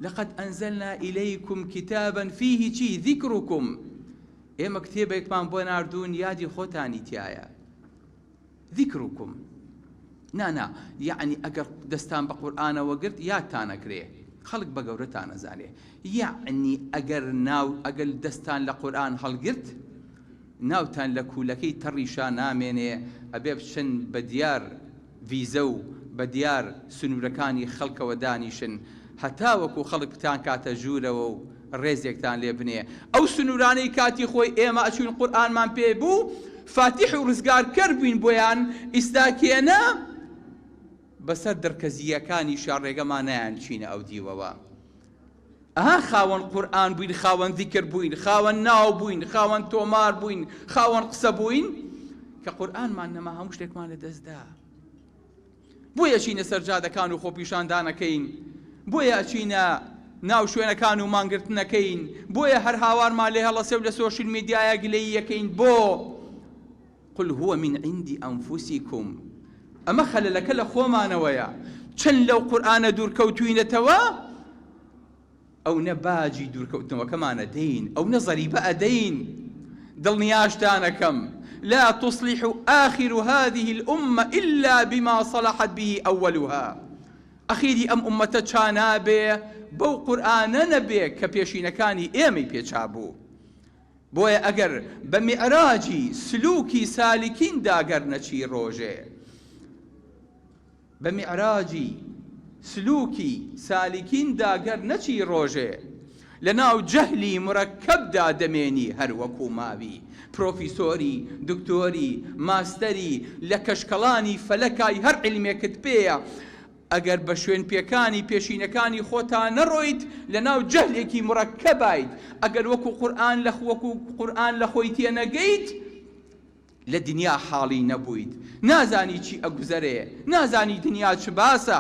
لقد انزلنا الیکم کتابا فیه چی ذکرکم ئێمە کتێبێکمان بۆ ناردوون یادی خۆتانی تیایە ذکرکم نا نا یەعنی ئەگەر دەستان بە قورئانەوە گرت یادتان ئەکرێ خەڵک بە گەورەتان ئەزانێ یەعنی ئەگەر ناو ئەگەر دەستان لە قورئان هەڵگرت ناوتان لە کوولەکەی تەڕیشا نامێنێ ئەبێ بچن بە دیار ڤیزە و بە دیار سنوورەکانی خەڵکەوە دانیشن هەتاوەکو خەڵک بتانکاتە ژوورەوە و ڕێزێکتان لێ بنێ ئەو سنوورانەی کاتی خۆی ئێمە ئەچووین قورئانمان پێ بوو فاتیح و ڕزگارکەر بووین بۆیان ئیستا کێنە بەسەر دڕکەزییەکانیشا ڕێگەمان نایان چینە ئەو دیوەوە. ئەها خاوەن قورئان بووین خاوەن زیکر بووین خاوەن ناو بووین خاوەن تۆمار بووین خاوەن قسە بووین کە قورئانمان نەما هەموو شتێکمان لە دەستدا بۆیە چینە سەر جادەکان و خۆپیشاندانەکەین بۆیە ئەچینە ناو شوێنەکان و مانگرتنەکەین بۆیە هەر هاوارمان لێ هەڵەسێ و لە سۆشیل میدیایە گلەییەکەین بۆ قل هو من عند انفسکم ئەمە خەلەلەکە لە خۆمانەوەیە چەند لەو قورئانە دوورکەوتوینەتەوە ئەونە باجی دوورکەوتنەوەکەمان ئەدەین ئەونە زەریبە ئەدەین دڵنیاشتانەکەم لا تصلح آخر هذه الأمة إلا بما صلحت به أولها ئەخیری ئەم ئوممەتە چا نابێ بەو قورئانە نەبێ کە پێشینەکانی ئێمەی پێ چابوو بۆیە ئەگەر بە میعراجی سلوکی سالکیندا گەر نەچی ڕۆژێ بە میعراجی سلوکی سالکیندا گەر نەچی ڕۆژێ لە ناو جەهلی مورەکەبدا دەمێنی هەر وەکو ماوی پرۆفیسۆری دکتۆری ماستەری لە کەشکەڵانی فەلەکای هەر عیلمێکت پێیە ئەگەر بە شوێن پێکانی پێشینەکانی خۆتا نەڕۆیت لەناو جەهلێکی مورەکەبایت، ئەگەر وەکو قورئان لە وەکو قورئان لە خۆی تێنەگەیت لە دنیا حاڵی نەبوویت، نازانی چی ئەگوزەرێ، نازانی دنیا چ باسە.